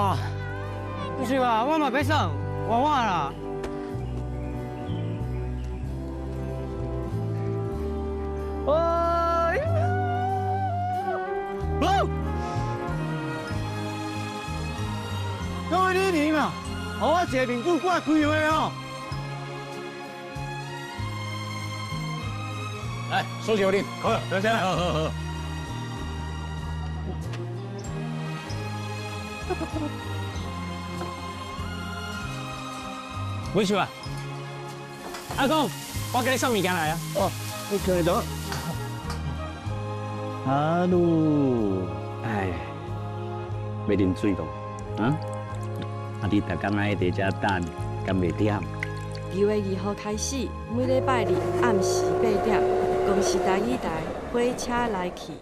啊？不是吧？我嘛欲耍，换我啦。哦，哦，各位你赢啊！予我一个面具挂开花哦！來，收起我啉，好，多謝。好好好。不是吧？阿公，我給你送物件來啊！哦，你看到？阿魯，哎，欲啉水無？啊？啊，你逐工愛佇遮等，敢袂忝？2月2號開始，每禮拜日暗時8點，公視台語台火車來去。